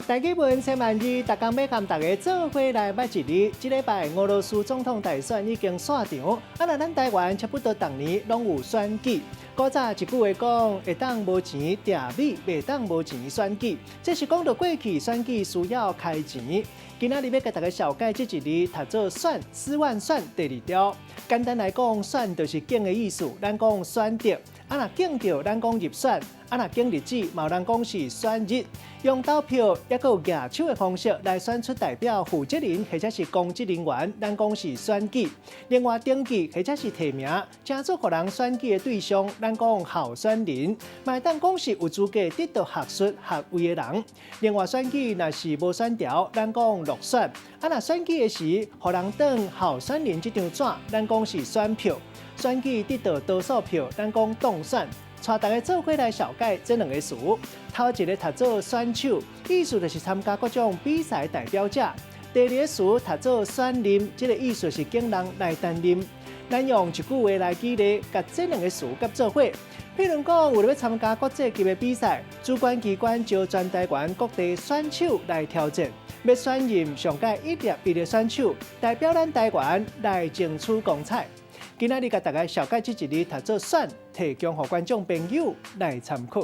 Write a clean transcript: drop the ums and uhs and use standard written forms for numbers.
台語文千萬字，逐工欲佮大家做伙來捌一字。這禮拜俄羅斯總統大選已經煞場，啊若咱台灣差不多逐年攏有選舉。古早一句話講，會當無錢訂米，袂當無錢選舉。這是講著過去選舉需要開錢。今仔日欲共大家紹介這一字，讀做選，斯萬選第二條。簡單來講，選就是揀的意思，咱講選擇。啊若揀著，咱講入選；啊若揀日子，嘛有人講是選日。用投票抑閣有舉手的方式來選出代表負責人或者是公職人員，咱講是選舉。另外登記或者是提名，成做予人選舉的對象，咱講候選人，嘛會當講是有資格得到學術學位的人。另外選舉若是無選著，咱講落選。啊若選舉的時，予人當候選人這張紙，咱講是選票。選舉得到多數票，咱講當選。帶大家做伙來紹介這兩个詞。頭一个讀做選手，意思就是參加各種比賽代表者。第二个詞讀做選任，這个意思是揀人來擔任。咱用一句話來舉例，共這兩个詞結做伙。譬如講，為著欲參加國際級的比賽，主管機關招全台灣各地選手來挑戰，欲選任上蓋一粒一的選手，代表咱台灣來爭取光彩。今仔日共大家紹介這一字讀做選，提供予觀眾朋友來參考。